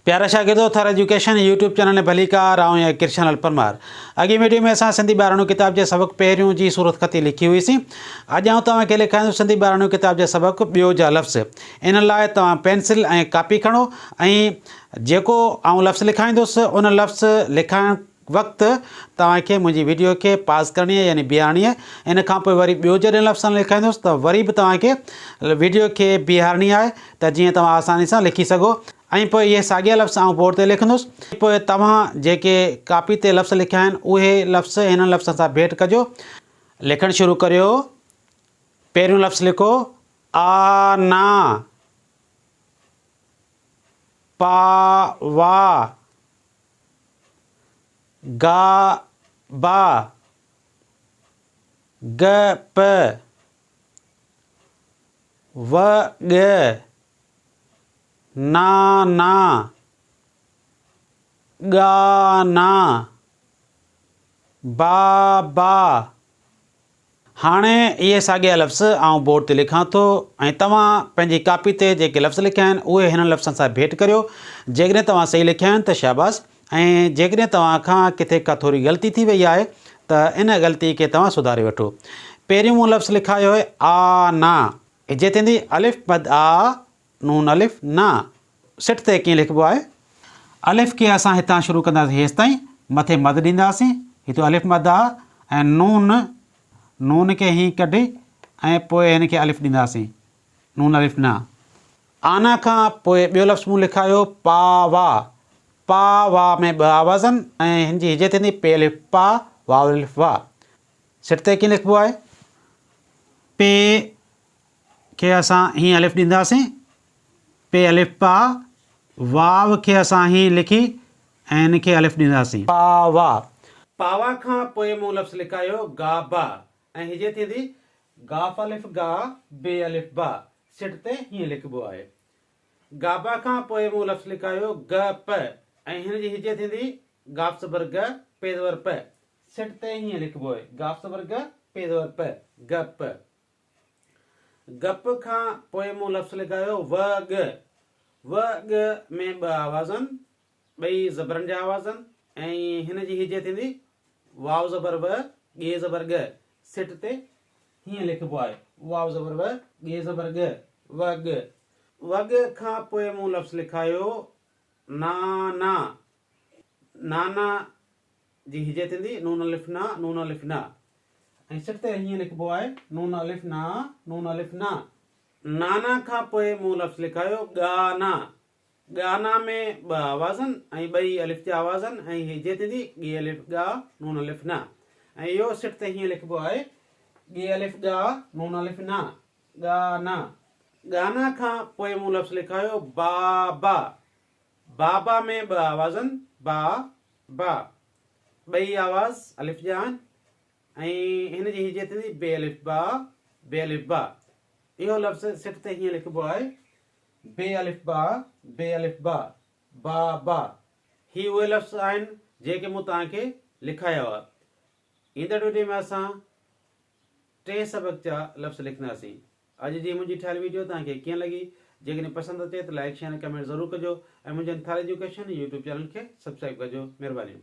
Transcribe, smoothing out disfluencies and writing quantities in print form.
پيارا شاگردو Thar education YouTube channel ۾ ڀليڪار آئون آهيان ڪرشن لال پرمار اڳين ويڊيو ۾ اسان سنڌي ٻاراڻو ڪتاب جي سبق پهريون جي صورتخطي لکي هئي سين اڄ آئون توهان کي لکائيندس سنڌي ٻاراڻو ڪتاب جي سبق ٻيو جا لفظ ان لاء توهان پينسل ۽ ڪاپي کڻو ۽ جيڪو آئون لفظ لکائيندس ان لفظ لکائڻ وقت توهان کي منهنجي ويڊيو کي پاز ڪرڻي آهي يعني بيهارڻي آهي ان کان پوء وري ٻيو جڏهن لفظ لکائيندس ته وري به توهان کي ويڊيو کي بيهارڻي آهي ته جيئن توهان آساني سان لکي سگهو ۽ پوء اهي ساڳيا لفظ آئون بورڊ تي لکندس پوء توهان جيڪي ڪاپي تي لفظ لکيا آهن اهي لفظ هنن لفظن سان ڀيٽ ڪجو. لکڻ شروع ڪريو پهريون لفظ لکو آ نا پا وا گا با گ پ و ڳ نا نا ڳا نا با با. هاڻي اهي ساڳيا لفظ آئون بورڊ تي لکان ٿو ۽ توهان پنهنجي ڪاپي تي جيڪي لفظ لکيا آهن اهي هنن لفظن سان ڀيٽ ڪريو. جيڪڏهن توهان صحيح لکيا آهن ته شاباس ۽ جيڪڏهن توهان کان ڪٿي ڪا ٿوري غلطي ٿي وئي آهي ته ان غلطي کي توهان سڌاري وٺو. پهريون مون لفظ لکايو آهي آ نا. هجي ٿيندي الف مد آ نون الف نا. سٽ تي ڪيئن لکبو آهي؟ الف کي اسان هتان شروع ڪنداسين هيستائين مٿي مد ڏينداسين هتو الف مد آ ۽ نون نون کي هين ڪڍي ۽ پوء هن کي الف ڏينداسين نون الف نا. آنا کان پوء ٻيو لفظ مون لکايو پا وا پا وا ۾ ٻه آوازن ۽ هن جي هجي ٿيندي پي الف پا واو الف وا. سٽ تي ڪيئن لکبو آهي؟ پي کي اسان هين الف ڏينداسين پي الف پا، واو کي اسان هين لکي ۽ ان کي الف ڏينداسين. پاوا. پاوا کان پوء مون لفظ لکايو گا با ۽ هجي ٿيندي گاف الف گا، بي الف با، سٽ تي هيئن لکبو آهي. گابا کان پوء مون لفظ لکايو گ پ ۽ هن جي هجي ٿيندي گاف زبر گ، پي زبر پ، سٽ تي هيئن لکبو آهي گاف زبر گ، پي زبر پ، گ پ. گپ کان پوء مون لفظ لکايو و ڳ. و ڳ ۾ ٻه آواز آهن، ٻئي زبرن جا آواز آهن ۽ هن جي هجي ٿيندي واو زبر و، ڳ زبر ڳ. سٽ تي هيئن لکبو آهي، واو زبر و، ڳ زبر ڳ، و ڳ. و ڳ کان پوء مون لفظ لکايو نا نا. نانا جي هجي ٿيندي نون الف نا نون الف نا ۽ سٽ تي هيئن لکبو آهي نون الف نا نون الف نا. نانا کان پوء مون لفظ لکايو ڳانا. ڳانا ۾ ٻه آوازن ۽ ٻئي الف جا آوازن ۽ هجي ٿيندي ڳي الف ڳا نون الف نا ۽ اهو سٽ تي هيئن لکبو آهي ڳي الف ڳا نون الف نا ڳانا. ڳانا کان پوء مون لفظ لکايو بابا. بابا ۾ ٻه آوازن با، با، ٻئي آواز الف جا آهن ۽ هن جي هجي ٿيندي بي الف با، بي الف با. اهو لفظ سٽ تي هيئن لکبو آهي، بي الف با، بي الف با، با با. هي اهي لفظ آهن جيڪي مون توهان کي لکايا هئا. ايندڙ وڊيو ۾ اسان ٽئين سبق جا لفظ لکنداسين. اڄ جي منهنجي ٺاهيل ويڊيو توهان کي ڪيئن لڳي؟ جيڪڏهن پسند اچي ته لائيڪ شيئر ۽ ڪمينٽ ضرور ڪجو ۽ منهنجي ٿر ايجوڪيشن يوٽيوب چينل کي سبسڪرائيب ڪجو. مهربانيون.